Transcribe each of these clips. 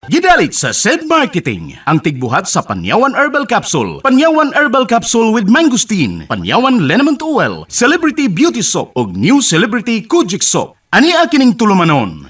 Gidalit sa SED Marketing ang tigbuhat sa Panyawan Herbal Capsule, Panyawan Herbal Capsule with Mangosteen, Panyawan Liniment Oil, Celebrity Beauty Soap ug New Celebrity Kojic Soap. Ani kining tulumanon?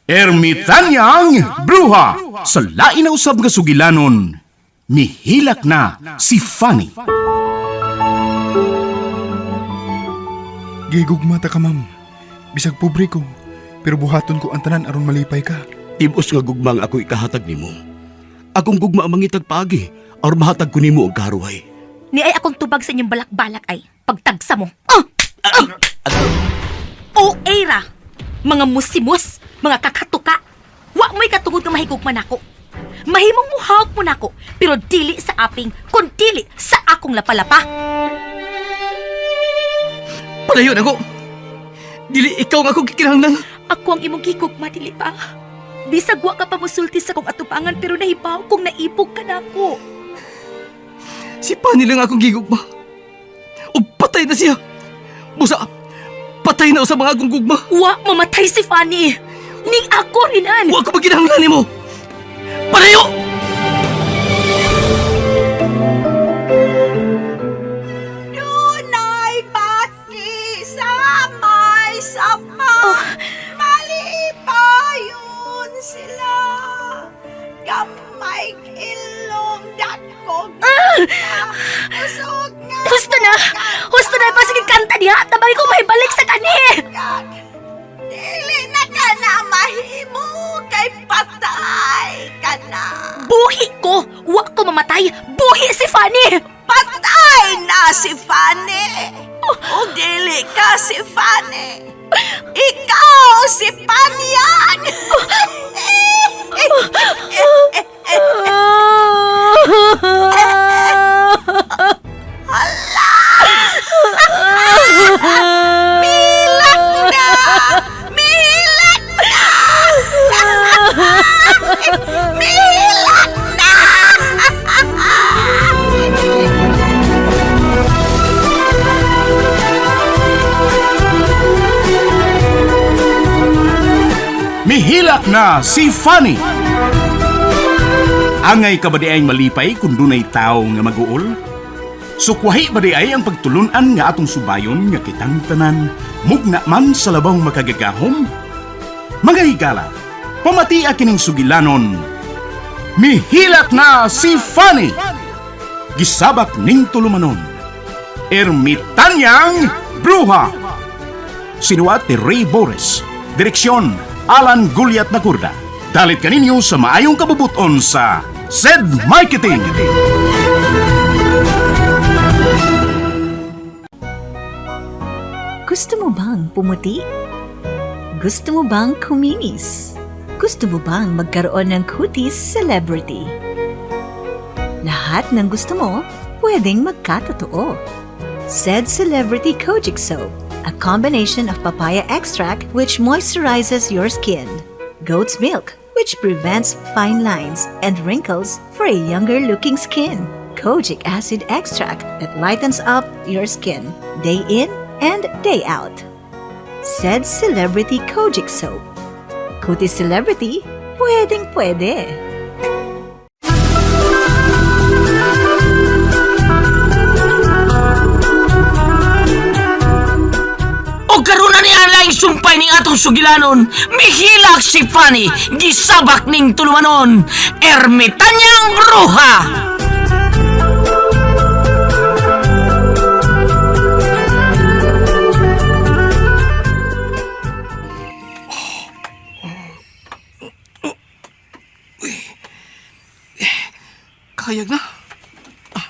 Ermitanyang Bruha sa lain na usab nga sugilanon. Mihilak na si Fanny. Gigugma ta ka, ma'am. Bisag pobre ko, pero buhaton ko ang tanan aron malipay ka. Tibos nga gugma ang ako ikahatag nimo. Akong gugma ang mangitag paagi aron mahatag ko nimo ang karuhay. Ni ay akong tubag sa inyong balak-balak ay pagtagsa mo. Ah! Ah! O era, mga musimus, mga kakatuka. Wa mo'y katungod nga mahigugma nako. Mahimong muhawak mo nako, pero dili sa aping, kun dili sa akong lapalapa. Palayo na ko. Dili ikaw nga akong gikinahanglan. Ako ang imong gigugma, dili ba? Bisag wa ka pa musulti sa kong atubangan pero nahibaw kung naibog ka nako. Si Pani lang akong gigugma. Ug patay na siya. Busa, patay na sa mga akong gugma. Wa mamatay si Fanny. Ning ako rinan. Wa ko maginahanglan nimo. Palayo! Dunay bati sa may sapa. Malipayon sila. Gamay ilong dakog. Usog nga. Husto na! Husto na! Pasige kanta diha! Tabang ko may balik sa kani! kag. Dili na ka na mahimo kay patay ka na. Buhi ko! Wa ko mamatay! Buhi si Fanny! Patay na si Fanny. O dili ka si Fanny. Ikaw si Panyang. Milak na! Milak na! Milak na! Mihilak na si Fanny. Angay ka ba di ay malipay kung dunay tao nga maguol? Sukwahi ba di ay ang pagtulunan nga atong subayon nga kitang tanan, mugna man sa labang makagagahom? Mga higala, pamatia kining sugilanon. Mihilak na si Fanny! Gisabak ning tulumanon. Ermitanyang Bruha! Sinuat ni Ray Boris. Direksyon, Alan Guliat Nakurda. Dalit kaninyo sa maayong kabubuton sa SED Marketing. Gusto mo bang pumuti? Gusto mo bang kuminis? Gusto mo bang magkaroon ng kutis celebrity? Lahat ng gusto mo, pwedeng magkatotoo. Said Celebrity Kojic Soap, a combination of papaya extract which moisturizes your skin, goat's milk which prevents fine lines and wrinkles for a younger looking skin, kojic acid extract that lightens up your skin day in and day out. Said Celebrity Kojic Soap. Kutis Celebrity, pwedeng pwede. O karon na ni Alaing sumpay ning atong sugilanon. Mihilak si Fanny, gisabak ning tulumanon. Ermitanyang Bruha! Kayag na. Ah.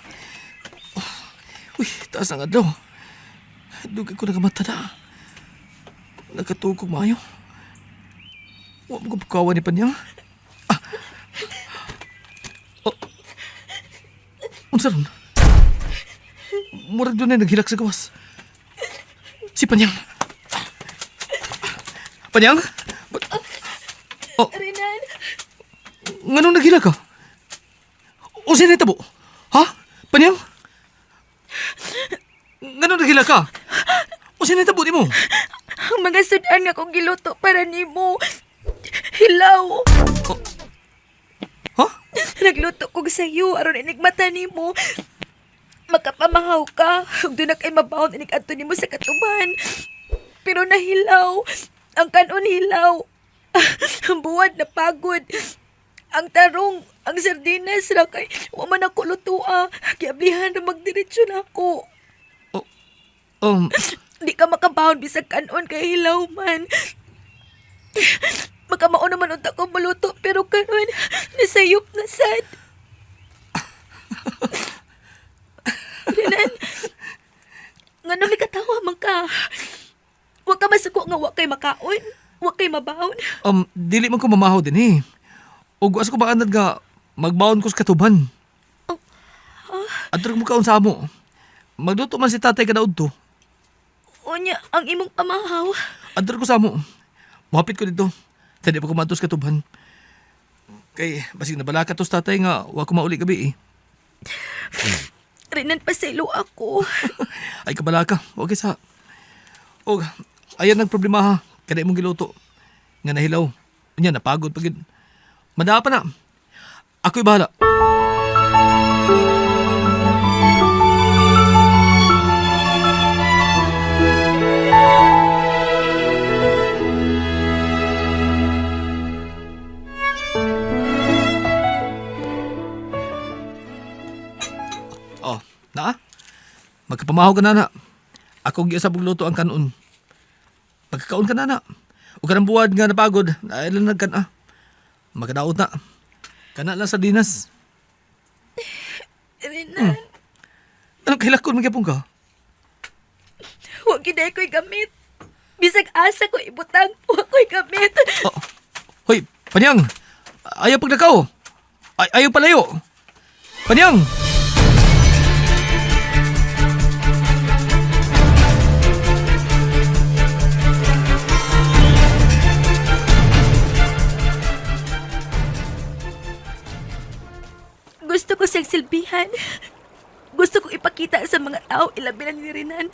Uy, taas ang adlaw. Dugay ko nagamata na. Nagkatuog kog maayo. Wa mo ko bukawan ni Panyang. Ah. Oh. Unsa ron? Murag doon na naghilak sa gawas. Si Panyang. Panyang? Oh. Renan! Nganong naghilak ka? Unsa na tabo? Ha? Panyang? Nganong naghilak ka? Unsa na tabo nimo? Ang mga sudan nga kong giluto para nimo. Hilaw! Nagluto kog sayo aron inig mata nimo. Makapamahaw ka. Ug doon na kay mabawon inig adto nimo sa katuban. Pero nahilaw. Ang kanon hilaw. Ang buwad na pagod. Ang tarong, ang sardinas ra kay wa man ako lutua. Giablihan na magdiretso na ako. Di ka makabahon bisag kanon kay hilaw man. Makamao naman unta ko maluto pero kanon nasayop na sad. Renan, ngano may katawa man ka? Wa ka masuko nga wa kay makaon, wa kay mabahon. Dili man ko mamahaw din eh. Ug asa ko ba anad nga magbaon ko sa katuban. Adto mo kaon sa amo. Magluto man si tatay kadaud to. Unya, ang imong pamahaw. Adto ko sa amo. Mohapit ko dito. Sa di pa ko maadto sa katuban. Kay basig nabalaka to sa tatay nga wa ko mauli gabi eh. Renan, pasaylo ako. Ay kabalaka, wa kay sa. Og ayan ang problema ha. Kada imong giluto. Nga nahilaw. Unya napagod pagid. Madaa pa na. Ako'y bahala. Oh, naa? Magkapamahaw ka na na. Ako giusab og luto ang kanon. Pagkakaon ka na na. Ug kanang buwad nga napagod, nailan nagkan ah. Magkadaot na. Kana lang sa dinas. Renan, Anong kailakon magyapon ka? wa gid ko'y gamit. Bisag asa ko ibutang, wa ko'y gamit. Oh. Hoy, panyang. Ayaw paglakaw. Ay ayaw palayo. Panyang. Gusto ko siyang silbihan. Gusto kong ipakita sa mga tao, ilabi na ni Renan.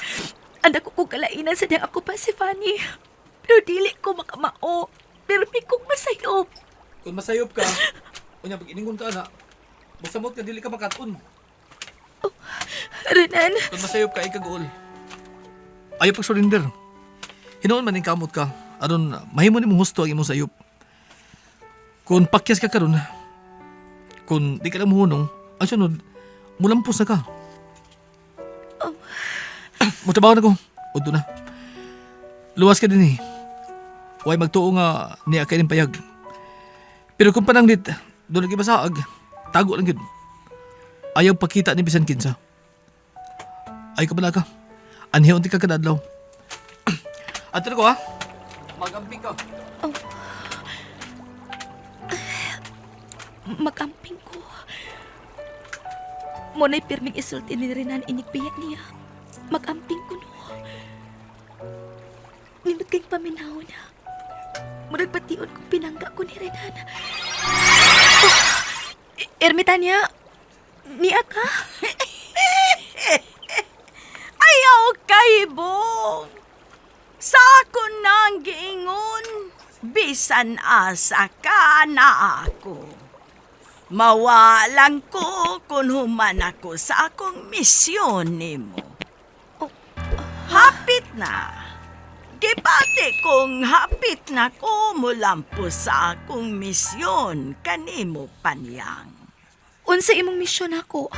Anak ko kong kalainan sa diyang ako pa si Fanny. Pero dili ko makamao. Pero may kong masayop. Kung masayop ka, unya pag iningon ka na, busamot ka dili ka makaton. Renan, Kung masayop ka, ikaguol. Ayaw pag surrender. Hinuon man ning kamot ka. Aron mahimo nimong husto ang imong sayop. Kung pakyas ka karon, kung di ka lang muhunong, ang sunod, mulampos na ka. Mutrabaho na ko. Udto na. Luwas ka din eh. Huwag magtuo nga niya kay ning payag. Pero kung pananglit, doon lagi basaag, tago lang yun. Ayaw pakita ni bisan kinsa. Ay ka pala ka. Anhiyon ti ka kadadlaw. Ato na ko ha. Magamping ka. Magamping ko. Muna'y pirming isulti ni Renan inigbiya niya. Magamping ko no. Nindot kayong paminaw na. Murag pation kong pinangga ko ni Renan. Oh, Ermitanya, niya ka? Ayaw kahibong. Sa ako nang giingon, bisan asa ka na ako. Mawalang ko kung human ako sa akong misyon nimo. Hapit na. Gibati kong hapit na ko mulampos sa akong misyon kanimo panyang. Unsa imong misyon ako?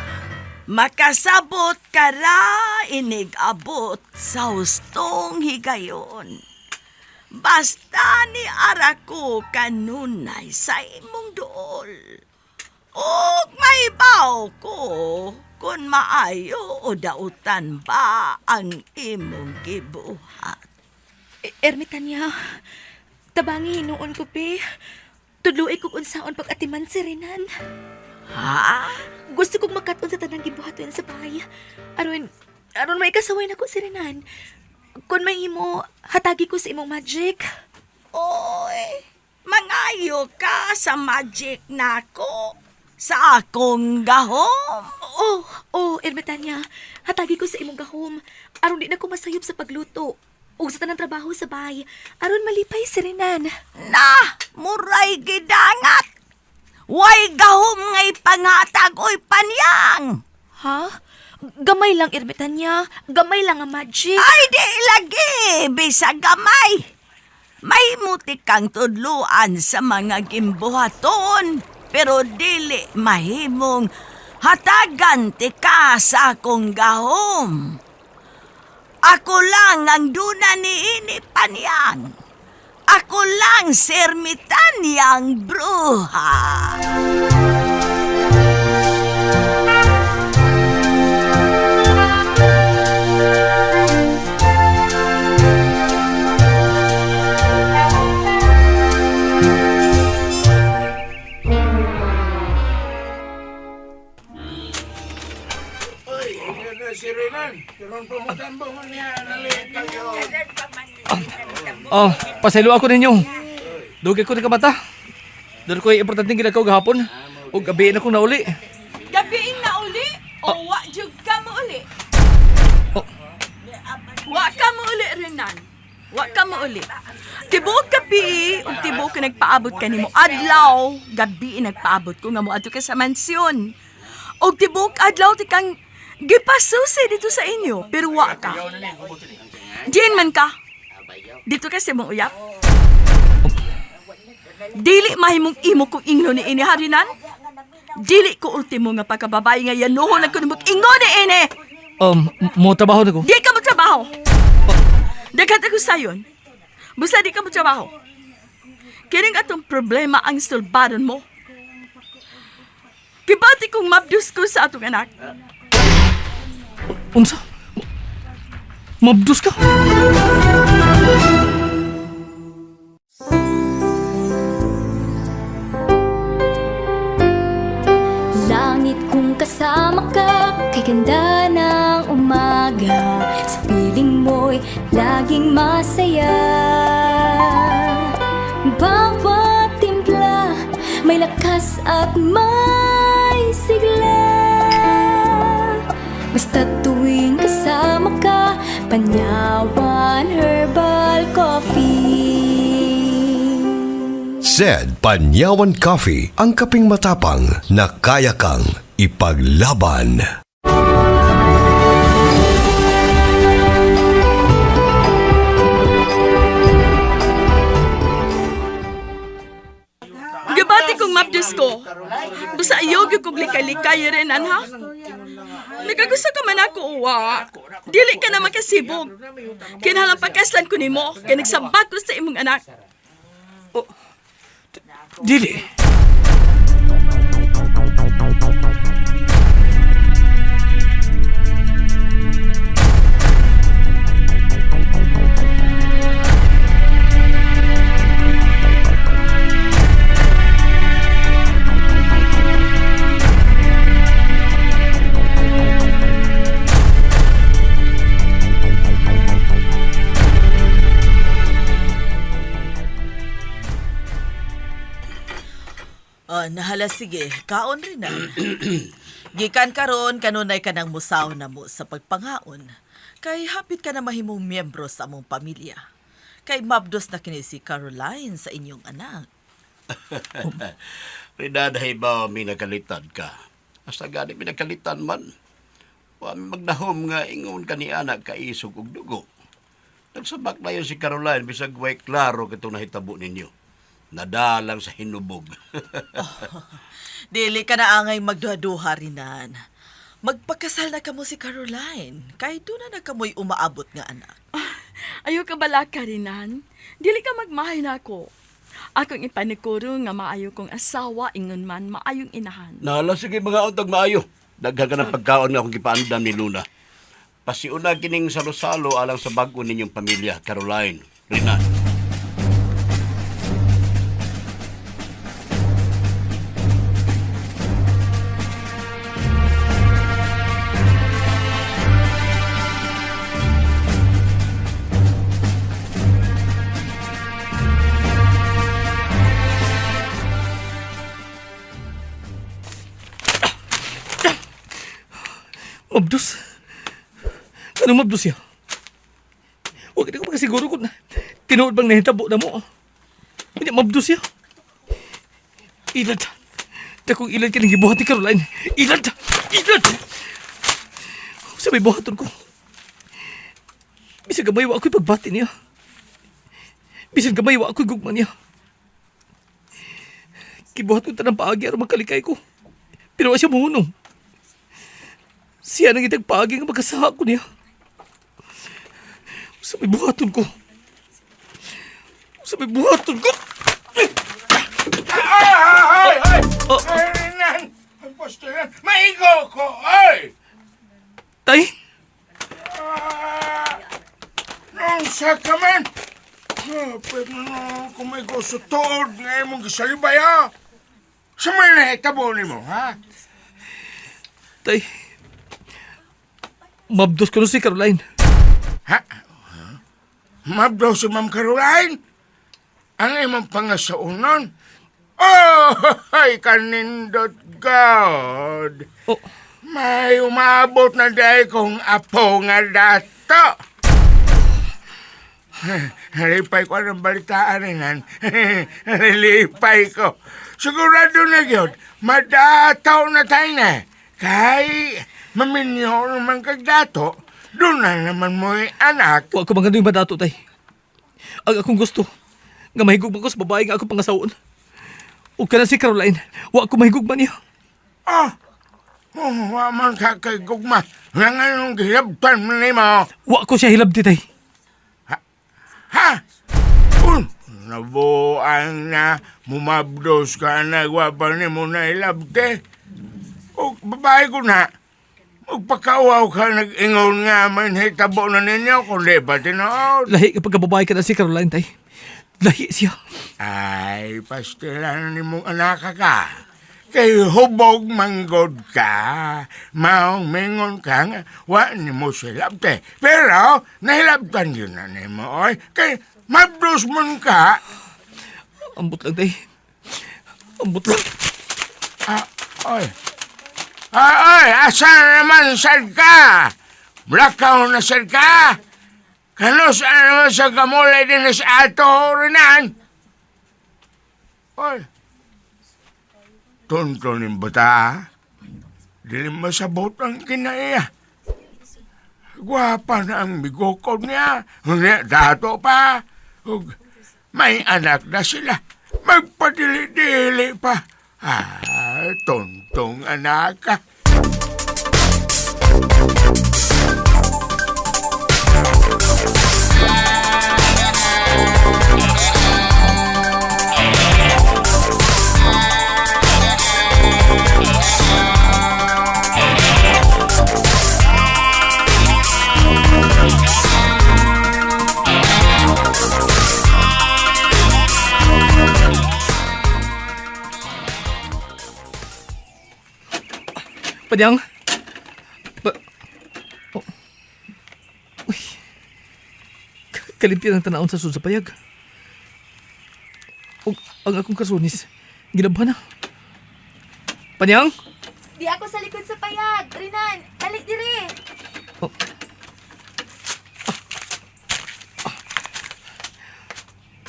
Makasabot ka ra inig-abot sa hustong higayon. Basta ni ara ko kanunay sa imong duol. Ug maibaw ko kung maayo o dautan ba ang imong gibuhat. Ermitanya, tabangi hinuon ko, be. Tudluy kog unsaon pag-atiman si Renan. Ha? Gusto kong makat-on sa tanang gibuhaton sa bahay. Aron, aron may kasaway na ko si Renan. Kung may imo, hatagi ko sa imong magic. Oy, mangayo ka sa magic nako sa akong gahom. Oh, oh, Ermitanya, hatagi ko sa imong gahom. Aron di na ko masayop sa pagluto. Ug sa tanang trabaho sa bahay. Aron malipay si Renan. Na, muray gidangat. Way gahom nga ipanghatag oy Panyang. Ha? Gamay lang, Ermitanya. Gamay lang ang magic. Ay di lagi bisag gamay. Mahimuti kang tudluan sa mga gimbuhaton, pero dili mahimong hatagan ti ka sa akong gahom. Ako lang ang duna ni ini Panyang. Ako lang sermitanyang bruha. Oh, pasaylo ako ninyo. Dugay ko nakamata. Doon ko importante ginagawa gahapon. O gabiin akong nauli. Gabiin na uli o wa jud ka mo uli? Oh. Wa ka mo uli, Renan. Wa ka mo uli. Tibuok gabi, ug tibuok ka nagpaabot kanimo adlaw, gabi nagpaabot ko nga moadto ka sa mansyon. Og tibuok adlaw ti kang gipasusi dito sa inyo, pero wa ka. Diin man ka. Dito ka sa imong uyap. Dili mahimong imo kung ingno ni ini harinan. Dili ko ultimo nga pagkababae nga yanuhon ang kunumok ingon ni ini. Mo trabaho na ko. Di ka mo trabaho. Daghan ako sayon. Busa di ka mo trabaho. Kining atong problema ang sulbaron mo. Gibati kong mabdus ko sa atong anak. Unsa? Mabdus ka? Langit kung kasama ka, kay ganda ng umaga. Sa piling mo'y laging masaya. Bawat timpla, may lakas at may sigla. Basta tuwing kasama ka, Panyawan Herbal Coffee. Said Panyawan Coffee, ang kaping matapang na kaya kang ipaglaban. Gibati kong mabdus ko. Busa ayaw gyud kog likay-likay rin, ha? Nakagusto ka man ako, uwa. Dili ka na makasibog. Kinahanglan pagkaslan ko nimo, kay nagsabak ko sa imong anak. Dili. Oh, nahala sige, kaon rin na. Gikan karon kanunay ka nang musaw na mo sa pagpangaon. Kay hapit ka na mahimong miyembro sa among pamilya. Kay mabdos na kini si Caroline sa inyong anak. Renan, ba minagalitan ka? Asa gani minagalitan man? Wa mi magnahom nga ingon ka ni anak kaisog og dugo. Nagsabak na yun si Caroline bisag way klaro kitong nahitabo ninyo. Nadalang sa hinubog. Dili ka na angay magduha-duha rinan. Magpakasal na kamo si Caroline. Kay doon na na kamoy umaabot nga anak. Ayaw ka bala, Karinan. Dili ka magmahay na ako. Akong ipanikuro nga maayo kong asawa, ingon man, maayong inahan. Nahala sige mga untag maayo. Daghan ka ng pagkaon nga akong gipaandam ni Luna. Pasiuna kining salo-salo alang sa bag-o ninyong pamilya, Caroline. Renan. Mabdus? Ano mabdus siya? Huwag ka na makasiguro kung tinuod bang nahitabo na mo. Hindi, mabdus siya. Ilad. Dakong ilad ka ng gibuhat ni Caroline. Ilad! Ilad! Sa may buhaton ko. Bisan gamay wa ako'y pagbati niya. Bisan gamay wa ako'y gugma niya. Gibuhat ko tanang paagi aron magkalikay ko. Pero wa siya mohunong. Siya nang itag paagi nga magkasaha ko niya. Sa may buhaton ko. Sa may buhaton ko. Ay! Ay! Oh. Ay, Renan! Ang postulan! Maigo ko! Ay! Tay! Ah! Nung sa kaman! Pwede na kumigo sa tuod nga imong gisalibay, ha? Sa may nahitabo nimo, ha? Tay. Mabdos ko no si Caroline. Ha? Mabdaw si Ma'am Caroline? Ang imong pangasaunon? Oh, ay kanindot God! Oh. May umabot na dahil kong apo nga dato. Lipay ko ang balitaan rinan. Lipay ko. Sigurado na yun, madataw na tayo na. Kay maminyo naman kag dato, doon na naman mo'y anak. Wa ko mangandoy madato, tay. Ang akong gusto, nga mahigugma ko sa babae nga akong pangasaon. O kana si Caroline, wa ko mahigugma niya. Oh, oh wa man ka kay gugma. Nga nganong gilabtan mo nimo. Wa ko siya hilabti, tay. Ha? Un, nabuang na mumabdos ka na gwapa ni mo na ilabte. O babae ko na, magpakauaw ka nag-ingon nga man hitabo na ninyo kundi ba tinuod? Lahi kapag babae ka na si Caroline, tay. Lahi siya. Ay, pastilan ni mong anak ka. Kay hubog manggod ka. Maong mingon ka nga, wa ni mo silabte. Pero, nahilabtan yun na ni mo, oy. Kay mabdos mon ka. Ambot lang, tay. Ambot lang. Ah, oy. Ah, oy, asa naman sad ka? Blakaw na sad ka? Kano saan naman sa kamulay din sa ato rinan? Oy. Tonto ning bata. Dili masabot ang kinaiya. Gwapa na ang bigokod niya. Unya, dato pa. Ug may anak na sila. Magpadili-dili pa. Ah, tontong anak ka. Panyang? Ba... Oh. Uy. Kalimpyan ang tanawon sa sud sa payag. Og ang akong kasunis, ginabhan na. Panyang? Di ako sa likod sa payag. Renan, dali diri. Oh.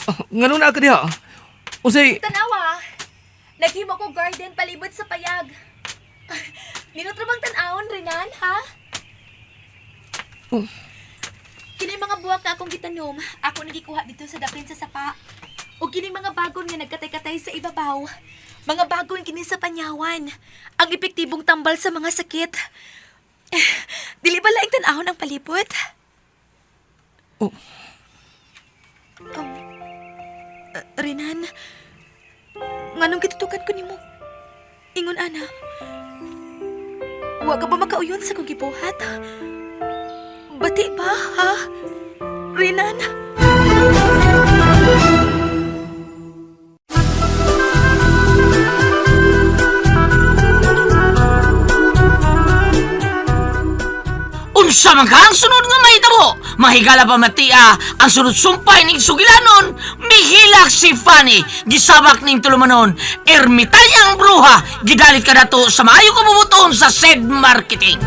Ah, ngano na ka diha? Unsay Tanawa. Naghimo ko garden palibot sa payag. Ninot ra bang tan-awon, Renan, ha? Oh. Kini mga buwak na akong gitanom, ako nagikuha dito sa dapin sa sapa. O kini mga bagon nga nagkatay-katay sa ibabaw. Mga bagon kini sa panyawan. Ang epektibong tambal sa mga sakit. Dili ba laing tan-awon ang palibot? Oh. Renan, nganong gitutukan ko nimo? Ingon ana. Wa ka ba makauyon sa kong gibuhat? Bati ba, ha? Renan? Unsa man ka ang sunod nga mahitabo? Mahigala pa matia ang sunod sumpay ning sugilanon, mihilak si Fanny, gisabak ning tulumanon, ermitanyang bruha, gidalit ka nato sa maayo kabubuton sa said marketing.